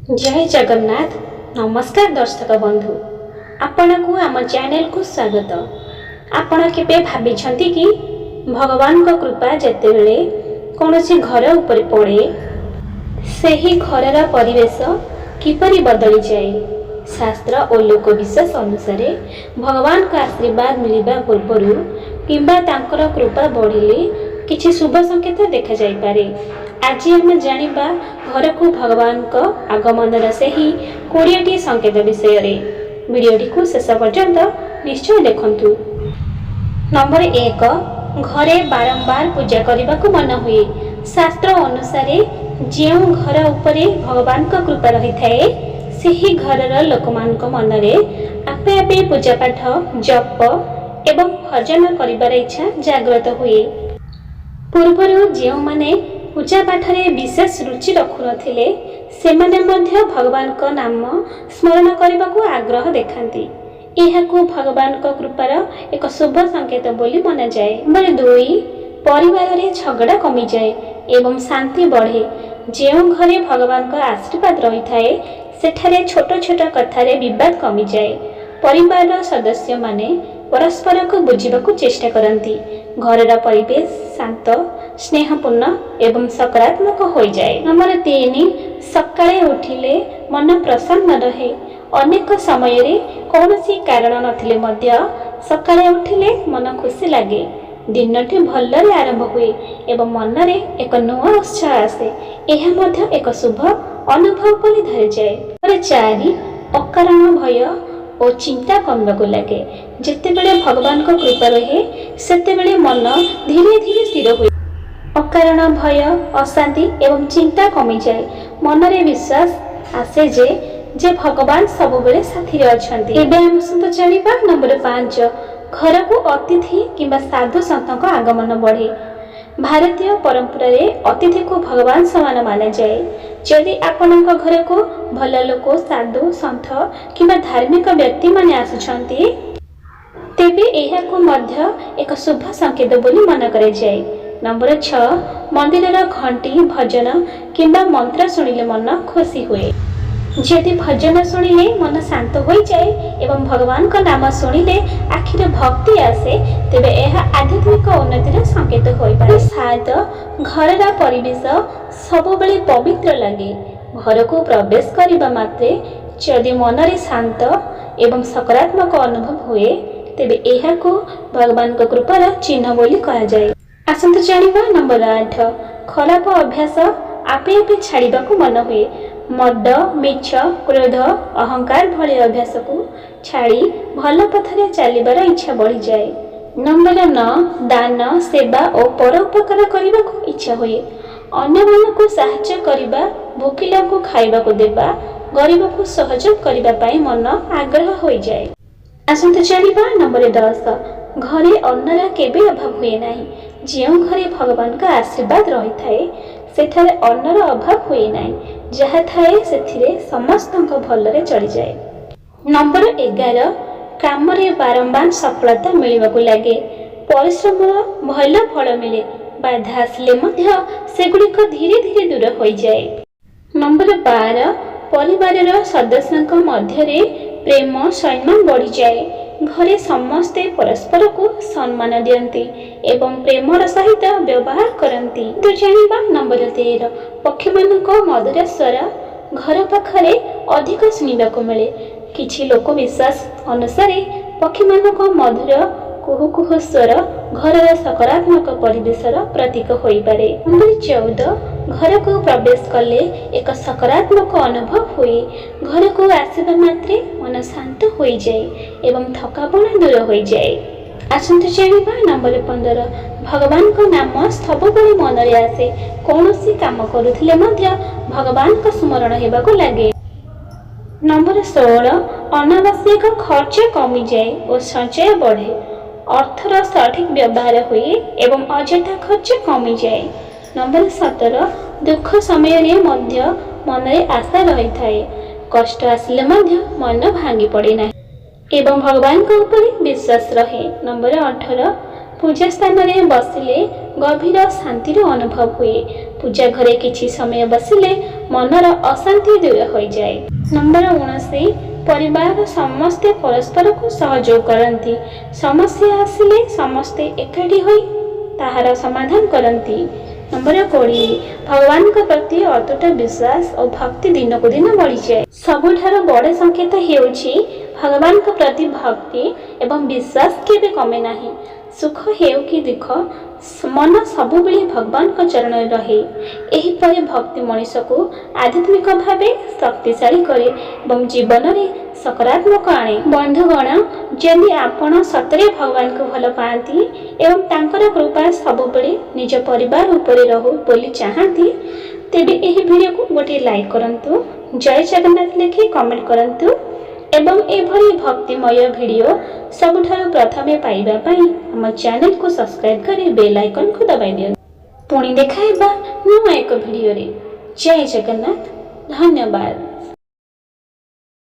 ଜୟ ଜଗନ୍ନାଥ। ନମସ୍କାର ଦର୍ଶକ ବନ୍ଧୁ, ଆପଣଙ୍କୁ ଆମ ଚ୍ୟାନେଲକୁ ସ୍ୱାଗତ। ଆପଣ କେବେ ଭାବିଛନ୍ତି କି, ଭଗବାନଙ୍କ କୃପା ଯେତେବେଳେ କୌଣସି ଘର ଉପରେ ପଡ଼େ, ସେହି ଘରର ପରିବେଶ କିପରି ବଦଳିଯାଏ? ଶାସ୍ତ୍ର ଓ ଲୋକବିଶ୍ୱାସ ଅନୁସାରେ ଭଗବାନଙ୍କ ଆଶୀର୍ବାଦ ମିଳିବା ପୂର୍ବରୁ କିମ୍ବା ତାଙ୍କର କୃପା ବଢ଼ିଲେ କିଛି ଶୁଭ ସଂକେତ ଦେଖାଯାଇପାରେ। ଆଜି ଆମେ ଜାଣିବା ଘରକୁ ଭଗବାନଙ୍କ ଆଗମନର ସେହି 20ଟି ସଂକେତ ବିଷୟରେ। ଭିଡ଼ିଓଟିକୁ ଶେଷ ପର୍ଯ୍ୟନ୍ତ ନିଶ୍ଚୟ ଦେଖନ୍ତୁ। ନମ୍ବର 1, ଘରେ ବାରମ୍ବାର ପୂଜା କରିବାକୁ ମନ ହୁଏ। ଶାସ୍ତ୍ର ଅନୁସାରେ ଯେଉଁ ଘର ଉପରେ ଭଗବାନଙ୍କ କୃପା ରହିଥାଏ, ସେହି ଘରର ଲୋକମାନଙ୍କ ମନରେ ଆପେ ଆପେ ପୂଜାପାଠ, ଜପ ଏବଂ ଭଜନ କରିବାର ଇଚ୍ଛା ଜାଗ୍ରତ ହୁଏ। ପୂର୍ବରୁ ଯେଉଁମାନେ ପୂଜାପାଠରେ ବିଶେଷ ରୁଚି ରଖୁନଥିଲେ, ସେମାନେ ମଧ୍ୟ ଭଗବାନଙ୍କ ନାମ ସ୍ମରଣ କରିବାକୁ ଆଗ୍ରହ ଦେଖାନ୍ତି। ଏହାକୁ ଭଗବାନଙ୍କ କୃପାର ଏକ ଶୁଭ ସଂକେତ ବୋଲି ମନାଯାଏ। ନମ୍ବର 2, ପରିବାରରେ ଝଗଡ଼ା କମିଯାଏ ଏବଂ ଶାନ୍ତି ବଢ଼େ। ଯେଉଁ ଘରେ ଭଗବାନଙ୍କ ଆଶୀର୍ବାଦ ରହିଥାଏ, ସେଠାରେ ଛୋଟ ଛୋଟ କଥାରେ ବିବାଦ କମିଯାଏ। ପରିବାରର ସଦସ୍ୟମାନେ ପରସ୍ପରକୁ ବୁଝିବାକୁ ଚେଷ୍ଟା କରନ୍ତି। ଘରର ପରିବେଶ ଶାନ୍ତ, ସ୍ନେହପୂର୍ଣ୍ଣ ଏବଂ ସକାରାତ୍ମକ ହୋଇଯାଏ। ନମ୍ବର 3, ସକାଳେ ଉଠିଲେ ମନ ପ୍ରସନ୍ନ ରହେ। ଅନେକ ସମୟରେ କୌଣସି କାରଣ ନଥିଲେ ମଧ୍ୟ ସକାଳେ ଉଠିଲେ ମନ ଖୁସି ଲାଗେ। ଦିନଟି ଭଲରେ ଆରମ୍ଭ ହୁଏ ଏବଂ ମନରେ ଏକ ନୂଆ ଉତ୍ସାହ ଆସେ। ଏହା ମଧ୍ୟ ଏକ ଶୁଭ ଅନୁଭବ ବୋଲି ଧରାଯାଏ। ନମ୍ବର 4, ଅକାରଣ ଭୟ ଓ ଚିନ୍ତା କମିବାକୁ ଲାଗେ। ଯେତେବେଳେ ଭଗବାନଙ୍କ କୃପା ରହେ, ସେତେବେଳେ ମନ ଧୀରେ ଧୀରେ ସ୍ଥିର ହୁଏ। ଅକାରଣ ଭୟ, ଅଶାନ୍ତି ଏବଂ ଚିନ୍ତା କମିଯାଏ। ମନରେ ବିଶ୍ୱାସ ଆସେ ଯେ ଭଗବାନ ସବୁବେଳେ ସାଥିରେ ଅଛନ୍ତି। ଏବେ ଆମେ ଆସନ୍ତୁ ଜାଣିବା ନମ୍ବର 5, ଘରକୁ ଅତିଥି କିମ୍ବା ସାଧୁ ସନ୍ଥଙ୍କ ଆଗମନ ବଢ଼େ। ଭାରତୀୟ ପରମ୍ପରାରେ ଅତିଥିକୁ ଭଗବାନ ସମାନ ମାନାଯାଏ। ଯଦି ଆପଣଙ୍କ ଘରକୁ ଭଲ ଲୋକ, ସାଧୁ ସନ୍ଥ କିମ୍ବା ଧାର୍ମିକ ବ୍ୟକ୍ତିମାନେ ଆସୁଛନ୍ତି, ତେବେ ଏହାକୁ ମଧ୍ୟ ଏକ ଶୁଭ ସଂକେତ ବୋଲି ମନେ କରାଯାଏ। ନମ୍ବର 6, ମନ୍ଦିରର ଘଣ୍ଟି, ଭଜନ କିମ୍ବା ମନ୍ତ୍ର ଶୁଣିଲେ ମନ ଖୁସି ହୁଏ। ଯଦି ଭଜନ ଶୁଣିଲେ ମନ ଶାନ୍ତ ହୋଇଯାଏ ଏବଂ ଭଗବାନଙ୍କ ନାମ ଶୁଣିଲେ ଆଖିରେ ଭକ୍ତି ଆସେ, ତେବେ ଏହା ଆଧ୍ୟାତ୍ମିକ ଉନ୍ନତିର ସଂକେତ ହୋଇପାରେ। 7, ଘରର ପରିବେଶ ସବୁବେଳେ ପବିତ୍ର ଲାଗେ। ଘରକୁ ପ୍ରବେଶ କରିବା ମାତ୍ରେ ଯଦି ମନରେ ଶାନ୍ତ ଏବଂ ସକାରାତ୍ମକ ଅନୁଭବ ହୁଏ, ତେବେ ଏହାକୁ ଭଗବାନଙ୍କ କୃପାର ଚିହ୍ନ ବୋଲି କୁହାଯାଏ। ଆସନ୍ତୁ ଜାଣିବା ନମ୍ବର 8, ଖରାପ ଅଭ୍ୟାସ ଆପେ ଆପେ ଛାଡ଼ିବାକୁ ମନ ହୁଏ। ମଦ, ମିଛ, କ୍ରୋଧ, ଅହଙ୍କାର ଭଳି ଅଭ୍ୟାସକୁ ଛାଡ଼ି ଭଲ ପଥରେ ଚାଲିବାର ଇଚ୍ଛା ବଢ଼ିଯାଏ। ନମ୍ବର 9, ଦାନ, ସେବା ଓ ପରୋପକାର କରିବାକୁ ଇଚ୍ଛା ହୁଏ। ଅନ୍ୟମାନଙ୍କୁ ସାହାଯ୍ୟ କରିବା, ଭୋକିଲାଙ୍କୁ ଖାଇବାକୁ ଦେବା, ଗରିବକୁ ସହଯୋଗ କରିବା ପାଇଁ ମନ ଆଗ୍ରହ ହୋଇଯାଏ। ଆସନ୍ତୁ ଜାଣିବା ନମ୍ବର 10, ଘରେ ଅନ୍ନର କେବେ ଅଭାବ ହୁଏ ନାହିଁ। ଯେଉଁ ଘରେ ଭଗବାନଙ୍କ ଆଶୀର୍ବାଦ ରହିଥାଏ, ସେଠାରେ ଅନ୍ନର ଅଭାବ ହୁଏ ନାହିଁ। ଯାହା ଥାଏ, ସେଥିରେ ସମସ୍ତଙ୍କ ଭଲରେ ଚଳିଯାଏ। ନମ୍ବର 11, କାମରେ ବାରମ୍ବାର ସଫଳତା ମିଳିବାକୁ ଲାଗେ। ପରିଶ୍ରମର ଭଲ ଫଳ ମିଳେ। ବାଧା ଆସିଲେ ମଧ୍ୟ ସେଗୁଡ଼ିକ ଧୀରେ ଧୀରେ ଦୂର ହୋଇଯାଏ। ନମ୍ବର 12, ପରିବାରର ସଦସ୍ୟଙ୍କ ମଧ୍ୟରେ ପ୍ରେମ, ସମ୍ମାନ ବଢ଼ିଯାଏ। ଘରେ ସମସ୍ତେ ପରସ୍ପରକୁ ସମ୍ମାନ ଦିଅନ୍ତି ଏବଂ ପ୍ରେମର ସହିତ ବ୍ୟବହାର କରନ୍ତି। ତ ଜାଣିବା ନମ୍ବର 13, ପକ୍ଷୀମାନଙ୍କ ମଧୁର ସ୍ୱର ଘର ପାଖରେ ଅଧିକ ଶୁଣିବାକୁ ମିଳେ। କିଛି ଲୋକ ବିଶ୍ୱାସ ଅନୁସାରେ ପକ୍ଷୀମାନଙ୍କ ମଧୁର କୁହୁ କୁହୁ ସ୍ୱର ଘରର ସକାରାତ୍ମକ ପରିବେଶର ପ୍ରତୀକ ହୋଇପାରେ। ନମ୍ବର 14, ଘରକୁ ପ୍ରବେଶ କଲେ ଏକ ସକାରାତ୍ମକ ଅନୁଭବ ହୁଏ। ଘରକୁ ଆସିବା ମାତ୍ରେ ମନ ଶାନ୍ତ ହୋଇଯାଏ ଏବଂ ଥକାପଣ ଦୂର ହୋଇଯାଏ। ଆସନ୍ତୁ ଜାଣିବା ନମ୍ବର 15, ଭଗବାନଙ୍କ ନାମ ସବୁବେଳେ ମନରେ ଆସେ। କୌଣସି କାମ କରୁଥିଲେ ମଧ୍ୟ ଭଗବାନଙ୍କ ସ୍ମରଣ ହେବାକୁ ଲାଗେ। ନମ୍ବର 16, ଅନାବଶ୍ୟକ ଖର୍ଚ୍ଚ କମିଯାଏ ଓ ସଞ୍ଚୟ ବଢ଼େ। ଅର୍ଥର ସଠିକ୍ ବ୍ୟବହାର ହୁଏ ଏବଂ ଅଯଥା ଖର୍ଚ୍ଚ କମିଯାଏ। ନମ୍ବର 17, ଦୁଃଖ ସମୟରେ ମଧ୍ୟ ମନରେ ଆଶା ରହିଥାଏ। କଷ୍ଟ ଆସିଲେ ମଧ୍ୟ ମନ ଭାଙ୍ଗି ପଡ଼େ ନାହିଁ ଏବଂ ଭଗବାନଙ୍କ ଉପରେ ବିଶ୍ୱାସ ରହେ। ନମ୍ବର 18, ପୂଜା ସ୍ଥାନରେ ବସିଲେ ଗଭୀର ଶାନ୍ତିର ଅନୁଭବ ହୁଏ। ପୂଜା ଘରେ କିଛି ସମୟ ବସିଲେ ମନର ଅଶାନ୍ତି ଦୂର ହୋଇଯାଏ। ନମ୍ବର 19, ପରିବାରର ସମସ୍ତେ ପରସ୍ପରକୁ ସହଯୋଗ କରନ୍ତି। ସମସ୍ୟା ଆସିଲେ ସମସ୍ତେ ଏକାଠି ହୋଇ ତାହାର ସମାଧାନ କରନ୍ତି। ନମ୍ବର 20, ଭଗବାନଙ୍କ ପ୍ରତି ଅତୁଟ ବିଶ୍ୱାସ ଓ ଭକ୍ତି ଦିନକୁ ଦିନ ବଢ଼ିଯାଏ। ସବୁଠାରୁ ବଡ଼ ସଂକେତ ହେଉଛି, ଭଗବାନଙ୍କ ପ୍ରତି ଭକ୍ତି ଏବଂ ବିଶ୍ୱାସ କେବେ କମେ ନାହିଁ। ସୁଖ ହେଉ କି ଦୁଃଖ, ମନ ସବୁବେଳେ ଭଗବାନଙ୍କ ଚରଣରେ ରହେ। ଏହିପରି ଭକ୍ତି ମଣିଷକୁ ଆଧ୍ୟାତ୍ମିକ ଭାବେ ଶକ୍ତିଶାଳୀ କରେ ଏବଂ ଜୀବନରେ ସକାରାତ୍ମକ ଆଣେ। ବନ୍ଧୁଗଣ, ଯଦି ଆପଣ ସତରେ ଭଗବାନଙ୍କୁ ଭଲ ପାଆନ୍ତି ଏବଂ ତାଙ୍କର କୃପା ସବୁବେଳେ ନିଜ ପରିବାର ଉପରେ ରହୁ ବୋଲି ଚାହାନ୍ତି, ତେବେ ଏହି ଭିଡ଼ିଓକୁ ଗୋଟିଏ ଲାଇକ୍ କରନ୍ତୁ, ଜୟ ଜଗନ୍ନାଥ ଲେଖି କମେଣ୍ଟ କରନ୍ତୁ ଏବଂ ଏଭଳି ଭକ୍ତିମୟ ଭିଡ଼ିଓ ସବୁଠାରୁ ପ୍ରଥମେ ପାଇବା ପାଇଁ ଆମ ଚ୍ୟାନେଲକୁ ସବସ୍କ୍ରାଇବ୍ କରି ବେଲ୍ ଆଇକନ୍କୁ ଦବାଇ ଦିଅନ୍ତୁ। ପୁଣି ଦେଖା ହେବା ନୂଆ ଏକ ଭିଡ଼ିଓରେ। ଜୟ ଜଗନ୍ନାଥ, ଧନ୍ୟବାଦ।